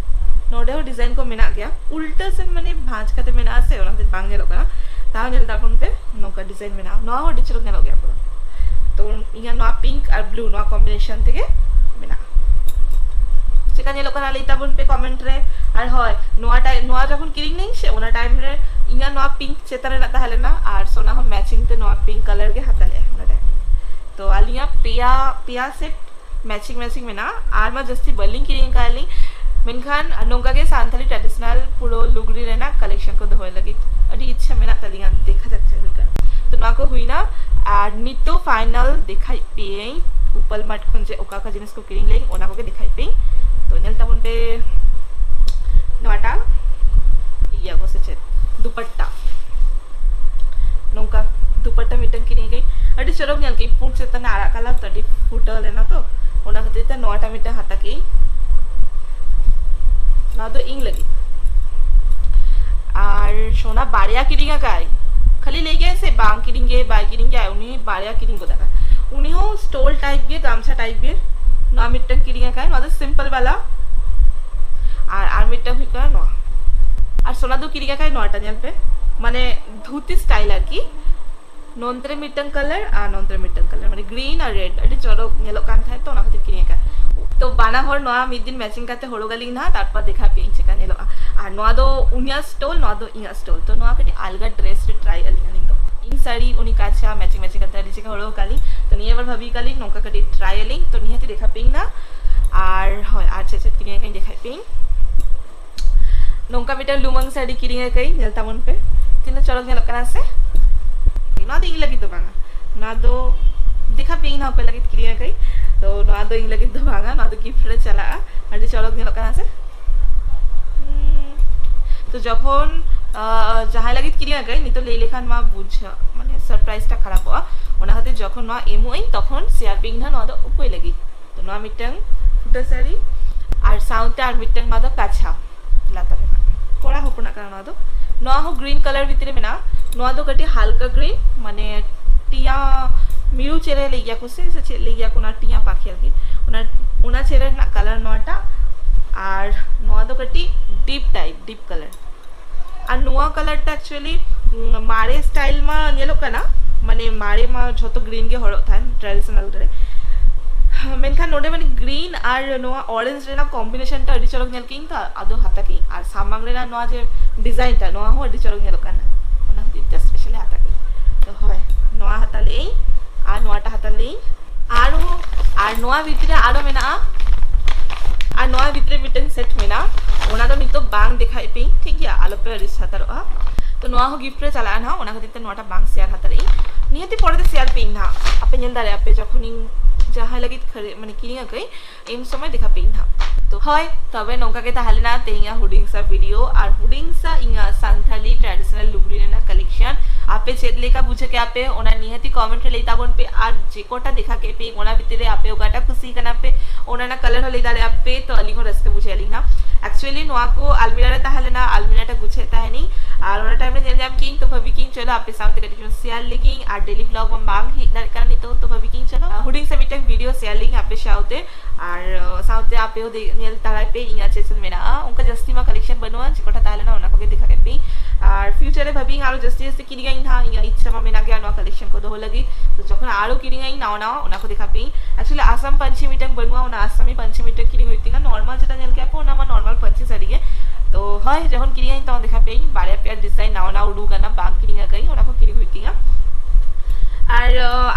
ᱱᱚᱰᱮ ᱦᱚᱸ ᱰᱤᱡᱟᱭᱤᱱ ᱠᱚ ᱢᱮᱱᱟᱜ ᱜᱮᱭᱟ, ᱩᱞᱴᱟᱹ ᱥᱮᱱ ᱢᱟᱱᱮ ᱵᱷᱟᱸᱡᱽ ᱠᱟᱛᱮ ᱢᱮᱱᱟᱜᱼᱟ ᱥᱮ, ᱚᱱᱟ ᱠᱷᱟᱹᱛᱤᱨ ᱵᱟᱝ ᱧᱮᱞᱚᱜ ᱠᱟᱱᱟ᱾ ᱛᱟᱣ ᱧᱮᱞ ᱛᱟᱵᱚᱱ ᱯᱮ, ᱱᱚᱝᱠᱟ ᱰᱤᱡᱟᱭᱤᱱ ᱢᱮᱱᱟᱜᱼᱟ᱾ ᱱᱚᱣᱟ ᱦᱚᱸ ᱟᱹᱰᱤ ᱪᱚᱨᱚᱠ ᱧᱮᱞᱚᱜ ᱜᱮᱭᱟ ᱯᱩᱨᱟᱹ᱾ ᱛᱚ ᱤᱧᱟᱹᱜ ᱱᱚᱣᱟ ᱯᱤᱝᱠ ᱟᱨ ᱵᱞᱩ ᱱᱚᱣᱟ ᱠᱚᱢᱵᱤᱱᱮᱥᱚᱱ ᱛᱮᱜᱮ ᱢᱮᱱᱟᱜᱼᱟ᱾ ᱪᱮᱠᱟ ᱧᱮᱞᱚᱜ ᱠᱟᱱᱟ ᱞᱟᱹᱭ ᱛᱟᱵᱚᱱ ᱯᱮ ᱠᱚᱢᱮᱱᱴ ᱨᱮ᱾ ᱟᱨ ᱦᱳᱭ, ᱱᱚᱣᱟ ᱴᱟᱭᱤᱢ, ᱱᱚᱣᱟ ᱡᱚᱠᱷᱚᱱ ᱠᱤᱨᱤᱧ ᱞᱮᱫᱟᱹᱧ ᱥᱮ, ᱚᱱᱟ ᱴᱟᱭᱤᱢ ᱨᱮ ᱤᱧᱟᱹᱜ ᱱᱚᱣᱟ ᱯᱤᱝᱠ ᱪᱮᱛᱟᱱ ᱨᱮᱱᱟᱜ ᱛᱟᱦᱮᱸ ᱞᱮᱱᱟ, ᱟᱨ ᱥᱳᱱᱟ ᱦᱚᱸ ᱢᱮᱪᱤᱝ ᱛᱮ ᱱᱚᱣᱟ ᱯᱤᱝᱠ ᱠᱟᱞᱟᱨ ᱜᱮ ᱦᱟᱛᱟᱣ ᱞᱮᱫᱼᱟ ᱚᱱᱟ ᱴᱟᱭᱤᱢ ᱨᱮ᱾ ᱛᱚ ᱟᱹᱞᱤᱧᱟᱜ ᱯᱮᱭᱟ, ᱯᱮᱭᱟ ᱥᱮᱴ ᱢᱮᱪᱤᱝ ᱢᱮᱪᱤᱝ ᱢᱮᱱᱟᱜᱼᱟ᱾ ᱟᱨ ᱢᱟ ᱡᱟᱹᱥᱛᱤ ᱵᱟᱹᱞᱤᱧ ᱠᱤᱨᱤᱧ ᱟᱠᱟᱫ ᱞᱤᱧ, ᱢᱮᱱᱠᱷᱟᱱ ᱱᱚᱝᱠᱟ ᱜᱮ ᱥᱟᱱᱛᱟᱲᱤ ᱴᱨᱟᱰᱤᱥᱚᱱᱟᱞ ᱯᱩᱨᱟᱹ ᱞᱩᱜᱽᱲᱤ ᱨᱮᱱᱟᱜ ᱠᱟᱞᱮᱠᱥᱚᱱ ᱠᱚ ᱫᱚᱦᱚᱭ ᱞᱟᱹᱜᱤᱫ ᱟᱹᱰᱤ ᱤᱪᱪᱷᱟᱹ ᱢᱮᱱᱟᱜ ᱛᱟᱹᱞᱤᱧᱟ᱾ ᱫᱮᱠᱷᱟ ᱡᱟᱠ ᱪᱮᱫ ᱦᱩᱭᱩᱜ ᱠᱟᱱᱟ᱾ ᱛᱚ ᱱᱚᱣᱟ ᱠᱚ ᱦᱩᱭᱱᱟ, ᱟᱨ ᱱᱤᱛᱚᱜ ᱯᱷᱟᱭᱱᱟᱞ ᱫᱮᱠᱷᱟᱭ ᱯᱮᱭᱟᱹᱧ ᱩᱯᱟᱞ ᱢᱟᱴ ᱠᱷᱚᱱ ᱡᱮ ᱚᱠᱟ ᱚᱠᱟ ᱡᱤᱱᱤᱥ ᱠᱚ ᱠᱤᱨᱤᱧ ᱞᱮᱫᱟᱹᱧ, ᱚᱱᱟ ᱠᱚᱜᱮ ᱫᱮᱠᱷᱟᱭ ᱯᱮᱭᱟᱹᱧ᱾ ᱛᱚ ᱧᱮᱞ ᱛᱟᱵᱚᱱ ᱯᱮ ᱱᱚᱣᱟᱴᱟᱜ ᱤᱭᱟᱹ ᱠᱚ ᱥᱮ ᱪᱮᱫ, ᱫᱩᱯᱟᱴᱴᱟ᱾ ᱱᱚᱝᱠᱟ ᱫᱩᱯᱟᱴᱴᱟ ᱢᱤᱫᱴᱟᱝ ᱠᱤᱨᱤᱧ ᱟᱠᱟᱫᱟᱹᱧ, ᱟᱹᱰᱤ ᱪᱚᱨᱚᱠ ᱧᱮᱞ ᱠᱮᱫᱟᱹᱧ, ᱯᱩᱸᱰ ᱪᱮᱛᱟᱱ ᱨᱮ ᱟᱨᱟᱜ ᱠᱟᱞᱟᱨ ᱛᱚ ᱟᱹᱰᱤ ᱯᱷᱩᱴᱟᱹᱣ ᱞᱮᱱᱟ, ᱛᱚ ᱚᱱᱟ ᱠᱷᱟᱹᱛᱤᱨ ᱛᱮ ᱱᱚᱣᱟᱴᱟᱜ ᱢᱤᱫᱴᱟᱝ ᱦᱟᱛᱟᱣ ᱠᱮᱫᱟᱹᱧ᱾ ᱱᱚᱣᱟ ᱫᱚ ᱤᱧ ᱞᱟᱹᱜᱤᱫ᱾ ᱟᱨ ᱥᱳᱱᱟ ᱵᱟᱨᱭᱟ ᱠᱤᱨᱤᱧ ᱟᱠᱟᱫ, ᱠᱷᱟᱹᱞᱤ ᱞᱟᱹᱭ ᱜᱮᱭᱟᱭ ᱥᱮ ᱵᱟᱝ ᱠᱤᱨᱤᱧ ᱜᱮᱭᱟᱭ, ᱵᱟᱭ ᱠᱤᱨᱤᱧ ᱜᱮᱭᱟᱭ, ᱩᱱᱤ ᱵᱟᱨᱭᱟ ᱠᱤᱨᱤᱧ ᱜᱚᱫ ᱟᱠᱟᱫ᱾ ᱩᱱᱤ ᱦᱚᱸ ᱥᱴᱳᱞ ᱴᱟᱭᱤᱯ ᱜᱮ, ᱜᱟᱢᱪᱷᱟ ᱴᱟᱭᱤᱯ ᱜᱮ᱾ ᱱᱚᱣᱟ ᱢᱤᱫᱴᱟᱝ ᱠᱤᱨᱤᱧ ᱟᱠᱟᱫ, ᱱᱚᱣᱟ ᱫᱚ ᱥᱤᱢᱯᱚᱞ ᱵᱟᱞᱟ᱾ ᱟᱨ ᱟᱨ ᱢᱤᱫᱴᱟᱝ ᱦᱩᱭᱩᱜ ᱠᱟᱱᱟ ᱱᱚᱣᱟ, ᱟᱨ ᱥᱳᱱᱟ ᱫᱚ ᱠᱤᱨᱤᱧ ᱟᱠᱟᱫ ᱱᱚᱣᱟᱴᱟ, ᱧᱮᱞ ᱯᱮ, ᱢᱟᱱᱮ ᱫᱷᱩᱛᱤ style ᱟᱨᱠᱤ᱾ ᱱᱚᱱᱛᱮ ᱨᱮ ᱢᱤᱫᱴᱟᱝ colour ᱟᱨ ᱱᱚᱱᱛᱮ ᱨᱮ ᱢᱤᱫᱴᱟᱝ colour, ᱢᱟᱱᱮ green ᱟᱨ red, ᱟᱹᱰᱤ ᱪᱚᱨᱚᱠ ᱧᱮᱞᱚᱜ ᱠᱟᱱ ᱛᱟᱦᱮᱸᱫ, ᱛᱚ ᱚᱱᱟ ᱠᱷᱟᱹᱛᱤᱨ ᱠᱤᱨᱤᱧ ᱟᱠᱟᱫ᱾ ᱛᱚ ᱵᱟᱱᱟ ᱦᱚᱲ ᱱᱚᱣᱟ ᱢᱤᱫ ᱫᱤᱱ matching ᱠᱟᱛᱮ ᱦᱚᱨᱚᱜ ᱟᱞᱤᱧ ᱱᱟᱦᱟᱜ, ᱛᱟᱨᱯᱚᱨ ᱫᱮᱠᱷᱟ ᱯᱮ ᱤᱧ ᱪᱮᱠᱟ ᱧᱮᱞᱚᱜᱼᱟ᱾ ᱟᱨ ᱱᱚᱣᱟ ᱫᱚ ᱩᱱᱤᱭᱟᱜ stole, ᱱᱚᱣᱟ ᱫᱚ ᱤᱧᱟᱹᱜ stole, ᱛᱚ ᱱᱚᱣᱟ ᱠᱟᱹᱴᱤᱡ ᱟᱞᱜᱟ dress ᱨᱮ try ᱟᱹᱞᱤᱧ ᱟᱹᱞᱤᱧ ᱫᱚ᱾ ᱤᱧ ᱥᱟᱹᱲᱤ ᱩᱱᱤ ᱠᱟᱪᱷᱟ matching matching ᱠᱟᱛᱮ ᱟᱹᱰᱤ ᱪᱮᱠᱟ ᱦᱚᱨᱚᱜ ᱟᱠᱟᱫ ᱞᱤᱧ, ᱛᱚ ᱱᱤᱭᱟᱹ ᱵᱟᱨ ᱵᱷᱟᱵᱤ ᱟᱠᱟᱫ ᱞᱤᱧ ᱱᱚᱝᱠᱟ ᱠᱟᱹᱴᱤᱡ try ᱟᱹᱞᱤᱧ, ᱛᱚ ᱱᱤᱦᱟᱹᱛ ᱫᱮᱠᱷᱟ ᱯᱮ ᱤᱧ ᱱᱟᱦᱟᱜ᱾ ᱟᱨ ᱦᱳᱭ, ᱟᱨ ᱪᱮᱫ ᱪᱮᱫ ᱠᱤᱨᱤᱧ ᱟᱠᱟᱫ ᱤᱧ ᱫᱮᱠᱷᱟ ᱯᱮ ᱤᱧ᱾ ᱱᱚᱝᱠᱟ ᱢᱤᱫᱴᱟᱝ ᱞᱩᱢᱟᱹᱝ ᱥᱟᱹᱲᱤ ᱠᱤᱨᱤᱧ ᱟᱠᱟᱫᱟᱹᱧ, ᱧᱮᱞ ᱛᱟᱵᱚᱱ ᱯᱮ ᱛᱤᱱᱟᱹᱜ ᱪᱚᱨᱚᱠ ᱧᱮᱞᱚᱜ ᱠᱟᱱᱟ ᱥᱮ᱾ ᱱᱚᱣᱟ ᱫᱚ ᱤᱧ ᱞᱟᱹᱜᱤᱫ ᱫᱚ ᱵᱟᱝᱟ, ᱱᱚᱣᱟ ᱫᱚ ᱫᱮᱠᱷᱟ ᱯᱮ ᱤᱧ ᱦᱚᱸ ᱚᱠᱚᱭ ᱞᱟᱹᱜᱤᱫ ᱠᱤᱨᱤᱧ ᱟᱠᱟᱫᱟᱹᱧ᱾ ᱛᱚ ᱱᱚᱣᱟ ᱫᱚ ᱤᱧ ᱞᱟᱹᱜᱤᱫ ᱫᱚ ᱵᱟᱝᱟ, ᱱᱚᱣᱟ ᱫᱚ gift ᱨᱮ ᱪᱟᱞᱟᱜᱼᱟ᱾ ᱟᱹᱰᱤ ᱪᱚᱨᱚᱠ ᱧᱮᱞᱚᱜ ᱠᱟᱱᱟ ᱥᱮ᱾ ᱦᱩᱸ, ᱛᱚ ᱡᱚᱠᱷᱚᱱ ᱟᱸ, ᱡᱟᱦᱟᱸᱭ ᱞᱟᱹᱜᱤᱫ ᱠᱤᱨᱤᱧ ᱟᱠᱟᱫᱟᱹᱧ, ᱱᱤᱛᱚᱜ ᱞᱟᱹᱭ ᱞᱮᱠᱷᱟᱱ ᱢᱟ ᱵᱩᱡᱷᱟᱹᱜ, ᱢᱟᱱᱮ surprise ᱴᱟ ᱠᱷᱟᱨᱟᱯᱚᱜᱼᱟ᱾ ᱚᱱᱟ ᱠᱷᱟᱹᱛᱤᱨ ᱡᱚᱠᱷᱚᱱ ᱱᱚᱣᱟ ᱮᱢᱚᱜ ᱟᱹᱧ, ᱛᱚᱠᱷᱚᱱ share ᱯᱮ ᱤᱧ ᱱᱟᱦᱟᱜ ᱱᱚᱣᱟ ᱫᱚ ᱚᱠᱚᱭ ᱞᱟᱹᱜᱤᱫ᱾ ᱛᱚ ᱱᱚᱣᱟ ᱢᱤᱫᱴᱟᱝ ᱯᱷᱩᱴᱟᱹ ᱥᱟᱹᱲᱤ, ᱟᱨ ᱥᱟᱶᱛᱮ ᱟᱨ ᱢᱤᱫᱴᱟᱝ ᱱᱚᱣᱟ ᱫᱚ ᱠᱟᱪᱷᱟ ᱞᱟᱛᱟᱨ ᱨᱮᱱᱟᱜ, ᱠᱚᱲᱟ ᱦᱚᱯᱚᱱᱟᱜ ᱠᱟᱱᱟ ᱱᱚᱣᱟ ᱫᱚ᱾ ᱱᱚᱣᱟ ᱦᱚᱸ green colour ᱵᱷᱤᱛᱨᱤ ᱨᱮ ᱢᱮᱱᱟᱜᱼᱟ᱾ ᱱᱚᱣᱟ ᱫᱚ ᱠᱟᱹᱴᱤᱡ ᱦᱟᱞᱠᱟ green, ᱢᱟᱱᱮ ᱴᱤᱭᱟ ᱢᱤᱨᱩ ᱪᱮᱬᱮ ᱞᱟᱹᱭ ᱜᱮᱭᱟ ᱠᱚ ᱥᱮ, ᱥᱮ ᱪᱮᱫ ᱞᱟᱹᱭ ᱜᱮᱭᱟ ᱠᱚ, ᱚᱱᱟ ᱴᱤᱭᱟ ᱯᱟᱠᱷᱤ ᱟᱨᱠᱤ, ᱚᱱᱟ, ᱚᱱᱟ ᱪᱮᱬᱮ ᱨᱮᱱᱟᱜ colour ᱱᱚᱣᱟᱴᱟᱜ᱾ ᱟᱨ ᱱᱚᱣᱟ ᱫᱚ ᱠᱟᱹᱴᱤᱡ deep type, deep colour᱾ ᱟᱨ ᱱᱚᱣᱟ colour ᱴᱟ actually, ᱩᱸ, ᱢᱟᱨᱮ style ᱢᱟ ᱧᱮᱞᱚᱜ ᱠᱟᱱᱟ, ᱢᱟᱱᱮ ᱢᱟᱨᱮ ᱢᱟ ᱡᱷᱚᱛᱚ green ᱜᱮ ᱦᱚᱨᱚᱜ ᱛᱟᱦᱮᱱ traditional ᱨᱮ, ᱢᱮᱱᱠᱷᱟᱱ ᱱᱚᱰᱮ ᱢᱟᱱᱮ green ᱟᱨ ᱱᱚᱣᱟ orange ᱨᱮᱱᱟᱜ combination ᱴᱟ ᱟᱹᱰᱤ ᱪᱚᱨᱚᱠ ᱧᱮᱞ ᱠᱮᱫᱟᱹᱧ, ᱛᱚ ᱟᱫᱚ ᱦᱟᱛᱟᱣ ᱠᱮᱫᱟᱹᱧ᱾ ᱟᱨ ᱥᱟᱢᱟᱝ ᱨᱮᱱᱟᱜ ᱱᱚᱣᱟ ᱡᱮ design ᱴᱟ, ᱱᱚᱣᱟ ᱦᱚᱸ ᱟᱹᱰᱤ ᱪᱚᱨᱚᱠ ᱧᱮᱞᱚᱜ ᱠᱟᱱᱟ, ᱚᱱᱟ ᱠᱷᱟᱹᱛᱤᱨ ᱛᱮ specially ᱦᱟᱛᱟᱣ ᱠᱮᱫᱟᱹᱧ᱾ ᱛᱚ ᱦᱳᱭ, ᱱᱚᱣᱟ ᱦᱟᱛᱟᱣ ᱞᱮᱫᱟᱹᱧ ᱟᱨ ᱱᱚᱣᱟᱴᱟᱜ ᱦᱟᱛᱟᱣ ᱞᱮᱫᱟᱹᱧ᱾ ᱟᱨᱦᱚᱸ, ᱟᱨ ᱱᱚᱣᱟ ᱵᱷᱤᱛᱨᱤ ᱨᱮ ᱟᱨᱚ ᱢᱮᱱᱟᱜᱼᱟ, ᱟᱨ ᱱᱚᱣᱟ ᱵᱷᱤᱛᱨᱤ ᱨᱮ ᱢᱤᱫᱴᱟᱝ set ᱢᱮᱱᱟᱜᱼᱟ, ᱚᱱᱟ ᱫᱚ ᱱᱤᱛᱚᱜ ᱵᱟᱝ ᱫᱮᱠᱷᱟᱭᱮᱫ ᱯᱮᱭᱟᱹᱧ, ᱴᱷᱤᱠ ᱜᱮᱭᱟ, ᱟᱞᱚᱯᱮ ᱟᱹᱲᱤᱥ ᱦᱟᱛᱟᱲᱚᱜᱼᱟ᱾ ᱛᱚ ᱱᱚᱣᱟ ᱦᱚᱸ gift ᱨᱮ ᱪᱟᱞᱟᱜᱼᱟ ᱱᱟᱦᱟᱜ, ᱚᱱᱟ ᱠᱷᱟᱹᱛᱤᱨ ᱛᱮ ᱱᱚᱣᱟᱴᱟᱜ ᱵᱟᱝ share ᱦᱟᱛᱟᱲᱮᱫ ᱟᱹᱧ᱾ ᱱᱤᱦᱟᱹᱛᱤ ᱯᱚᱨᱮᱛᱮ share ᱯᱮᱭᱟᱹᱧ ᱱᱟᱦᱟᱜ, ᱟᱯᱮ ᱧᱮᱞ ᱫᱟᱲᱮᱭᱟᱜᱼᱟ ᱯᱮ ᱡᱚᱠᱷᱚᱱᱤᱧ ᱡᱟᱦᱟᱸᱭ ᱞᱟᱹᱜᱤᱫ ᱠᱷᱟᱹᱨᱟᱹ-, ᱢᱟᱱᱮ ᱠᱤᱨᱤᱧ ᱟᱹᱠᱟᱹᱧ, ᱮᱢ ᱥᱚᱢᱚᱭ ᱫᱮᱠᱷᱟ ᱯᱮᱭᱟᱹᱧ ᱱᱟᱦᱟᱜ᱾ ᱛᱚ ᱦᱳᱭ, ᱛᱚᱵᱮ ᱱᱚᱝᱠᱟ ᱜᱮ ᱛᱟᱦᱮᱸ ᱞᱮᱱᱟ ᱛᱮᱦᱮᱧᱟᱜ ᱦᱩᱰᱤᱧ ᱥᱟ video ᱟᱨ ᱦᱩᱰᱤᱧ ᱥᱟ ᱤᱧᱟᱹᱜ ᱥᱟᱱᱛᱷᱟᱞᱤ traditional ᱞᱩᱜᱽᱲᱤ ᱨᱮᱱᱟᱜ collection᱾ ᱟᱯᱮ ᱪᱮᱫ ᱞᱮᱠᱟ ᱵᱩᱡᱷᱟᱹᱣ ᱠᱮᱜᱼᱟ ᱯᱮ, ᱚᱱᱟ ᱱᱤᱦᱟᱹᱛᱤ comment ᱨᱮ ᱞᱟᱹᱭ ᱛᱟᱵᱚᱱ ᱯᱮ, ᱟᱨ ᱡᱮ ᱠᱚᱴᱟ ᱫᱮᱠᱷᱟ ᱠᱮᱫ ᱯᱮ, ᱚᱱᱟ ᱵᱷᱤᱛᱤᱨ ᱨᱮ ᱟᱯᱮ ᱚᱠᱟᱴᱟᱜ ᱠᱩᱥᱤ ᱠᱟᱱᱟ ᱯᱮ, ᱚᱱᱟ ᱨᱮᱱᱟᱜ colour ᱦᱚᱸ ᱞᱟᱹᱭ ᱫᱟᱲᱮᱭᱟᱜᱼᱟ ᱯᱮ, ᱛᱚ ᱟᱹᱞᱤᱧ ᱦᱚᱸ ᱨᱟᱹᱥᱠᱟᱹ ᱵᱩᱡᱷᱟᱹᱣ ᱟᱹᱞᱤᱧ ᱦᱟᱸᱜ᱾ Actually ᱱᱚᱣᱟ ᱠᱚ ᱟᱞᱢᱤᱨᱟ ᱨᱮ ᱛᱟᱦᱮᱸ ᱞᱮᱱᱟ, ᱟᱞᱢᱤᱨᱟ ᱴᱟ ᱜᱩᱪᱷᱟᱹᱣ ᱛᱟᱦᱮᱱᱤᱧ, ᱟᱨ ᱚᱱᱟ time ᱨᱮ ᱧᱮᱞ ᱧᱟᱢ ᱠᱤᱧ, ᱛᱚ ᱵᱷᱟᱹᱵᱤ ᱠᱤᱧ ᱪᱚᱞᱚ ᱟᱯᱮ ᱥᱟᱶᱛᱮ ᱠᱟᱹᱴᱤᱡ ᱪᱩᱞᱩᱝ share ᱞᱮᱜᱤᱧ, ᱟᱨ daily vlog ᱢᱟ ᱵᱟᱝ ᱦᱮᱡ ᱫᱟᱲᱮᱭᱟᱜ ᱠᱟᱱᱟ ᱱᱤᱛᱚᱜ, ᱛᱚ ᱵᱷᱟᱹᱵᱤ ᱠᱤᱧ ᱪᱚᱞᱚ ᱦᱩᱰᱤᱧ ᱥᱟ ᱢᱤᱫᱴᱟᱝ video share ᱞᱮᱜᱤᱧ ᱟᱯᱮ ᱥᱟᱶᱛᱮ, ᱟᱨ ᱥᱟᱶᱛᱮ ᱟᱯᱮ ᱦᱚᱸ ᱫᱮ- ᱧᱮᱞ ᱛᱟᱨᱟᱭ ᱯᱮ ᱤᱧᱟᱹᱜ ᱪᱮᱫ ᱪᱮᱫ ᱢᱮᱱᱟᱜᱼᱟ᱾ ᱚᱱᱠᱟ ᱡᱟᱹᱥᱛᱤ ᱢᱟ ᱠᱟᱞᱮᱠᱥᱚᱱ ᱵᱟᱹᱱᱩᱜᱼᱟ, ᱪᱮᱫ ᱠᱚᱴᱟ ᱛᱟᱦᱮᱸ ᱞᱮᱱᱟ ᱚᱱᱟ ᱠᱚᱜᱮ ᱫᱮᱠᱷᱟ ᱠᱮᱫ ᱯᱮ᱾ ᱟᱨ ᱯᱷᱤᱭᱩᱪᱟᱨ ᱨᱮ ᱵᱷᱟᱵᱤᱧ ᱟᱨᱚ ᱡᱟᱹᱥᱛᱤ ᱡᱟᱹᱥᱛᱤ ᱠᱤᱨᱤᱧᱟ ᱤᱧ ᱦᱟᱸᱜ, ᱤᱧᱟᱹᱜ ᱤᱪᱪᱷᱟ ᱢᱟ ᱢᱮᱱᱟᱜ ᱜᱮᱭᱟ ᱱᱚᱣᱟ ᱠᱟᱞᱮᱠᱥᱚᱱ ᱠᱚ ᱫᱚᱦᱚ ᱞᱟᱹᱜᱤᱫ᱾ ᱛᱚ ᱡᱚᱠᱷᱚᱱ ᱟᱨᱚ ᱠᱤᱨᱤᱧᱟ ᱤᱧ ᱱᱟᱣᱟ ᱱᱟᱣᱟ, ᱚᱱᱟ ᱠᱚ ᱫᱮᱠᱷᱟ ᱯᱮ ᱤᱧ᱾ ᱮᱠᱪᱩᱭᱮᱞᱤ ᱟᱥᱟᱢ ᱯᱟᱹᱧᱪᱤ ᱢᱤᱫᱴᱟᱝ ᱵᱟᱹᱱᱩᱜᱼᱟ, ᱚᱱᱟ ᱟᱥᱟᱢᱤ ᱯᱟᱹᱧᱪᱤ ᱢᱤᱫᱴᱟᱝ ᱠᱤᱨᱤᱧ ᱦᱩᱭᱩᱜ ᱛᱤᱧᱟ᱾ ᱱᱚᱨᱢᱟᱞ ᱡᱮᱴᱟ ᱧᱮᱞ ᱠᱮᱫ ᱯᱮ ᱚᱱᱟ ᱢᱟ ᱱᱚᱨᱢᱟᱞ ᱯᱟᱹᱧᱪᱤ ᱥᱟᱹᱲᱤ ᱜᱮ᱾ ᱛᱚ ᱦᱳᱭ, ᱡᱚᱠᱷᱚᱱ ᱠᱤᱨᱤᱧᱟᱹᱧ ᱛᱚᱠᱷᱚᱱ ᱫᱮᱠᱷᱟ ᱯᱮ ᱤᱧ᱾ ᱵᱟᱨᱭᱟ ᱯᱮᱭᱟ ᱰᱤᱡᱟᱭᱤᱱ ᱱᱟᱣᱟ ᱱᱟᱣᱟ ᱩᱰᱩᱠ ᱟᱠᱟᱱᱟ, ᱵᱟᱝ ᱠᱤᱨᱤᱧ ᱟᱠᱟᱫᱟᱹᱧ, ᱚᱱᱟ ᱠᱚ ᱠᱤᱨᱤᱧ ᱦᱩᱭᱩᱜ ᱛᱤᱧᱟ᱾ ᱟᱨ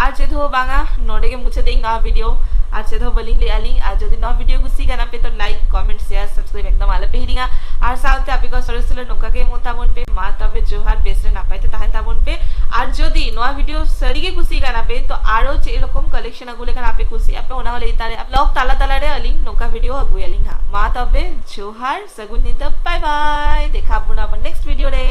ᱟᱨ ᱪᱮᱫ ᱦᱚᱸ ᱵᱟᱝᱟ, ᱱᱚᱰᱮ ᱜᱮ ᱢᱩᱪᱟᱹᱫ ᱤᱧ ᱱᱚᱣᱟ ᱵᱷᱤᱰᱤᱭᱳ᱾ ᱟᱨ ᱪᱮᱫ ᱦᱚᱸ ᱵᱟᱹᱞᱤᱧ ᱞᱟᱹᱭᱟ ᱞᱤᱧ᱾ ᱟᱨ ᱡᱩᱫᱤ ᱱᱚᱣᱟ ᱵᱷᱤᱰᱤᱭᱳ ᱠᱩᱥᱤ ᱠᱟᱱᱟ ᱯᱮ ᱛᱚ ᱞᱟᱭᱤᱠ, ᱠᱚᱢᱮᱱᱴ, ᱥᱮᱭᱟᱨ, ᱥᱟᱵᱥᱠᱨᱟᱭᱤᱵ ᱮᱠᱫᱚᱢ ᱟᱞᱚ ᱯᱮ ᱦᱤᱲᱤᱧᱟ᱾ ᱟᱨ ᱥᱟᱶᱛᱮ ᱟᱯᱮ ᱠᱚ ᱥᱚᱨᱮᱥ ᱥᱚᱨᱮᱥ ᱱᱚᱝᱠᱟ ᱜᱮ ᱮᱢᱚᱜ ᱛᱟᱵᱚᱱ ᱯᱮ᱾ ᱢᱟ ᱛᱚᱵᱮ ᱡᱚᱦᱟᱨ, ᱵᱮᱥ ᱨᱮ ᱱᱟᱯᱟᱭ ᱛᱮ ᱛᱟᱦᱮᱱ ᱛᱟᱵᱚᱱ ᱯᱮ᱾ ᱟᱨ ᱡᱩᱫᱤ ᱱᱚᱣᱟ ᱵᱷᱤᱰᱤᱭᱳ ᱥᱟᱹᱨᱤ ᱜᱮ ᱠᱩᱥᱤ ᱠᱟᱱᱟ ᱯᱮ ᱛᱚ ᱟᱨᱚ ᱪᱮᱫ ᱨᱚᱠᱚᱢ ᱠᱟᱞᱮᱠᱥᱚᱱ ᱟᱹᱜᱩ ᱞᱮᱠᱷᱟᱱ ᱟᱯᱮ ᱠᱩᱥᱤᱜ ᱟᱯᱮ ᱚᱱᱟ ᱦᱚᱸ ᱞᱟᱹᱭ ᱫᱟᱲᱮᱭᱟᱜᱼᱟ᱾ ᱵᱞᱚᱜ ᱛᱟᱞᱟ ᱛᱟᱞᱟ ᱨᱮ ᱟᱹᱞᱤᱧ ᱱᱚᱝᱠᱟ ᱵᱷᱤᱰᱤᱭᱳ ᱟᱹᱜᱩᱭᱟᱞᱤᱧ ᱦᱟᱸᱜ᱾ ᱢᱟ ᱛᱚᱵᱮ ᱡᱚᱦᱟᱨ, ᱥᱟᱹᱜᱩᱱ ᱧᱤᱫᱟᱹ, ᱵᱟᱭ ᱵᱟᱭ, ᱫᱮᱠᱷᱟ ᱵᱚᱱᱟ ᱟᱵᱟᱨ ᱱᱮᱠᱥᱴ ᱵᱷᱤᱰᱤᱭᱳ ᱨᱮ᱾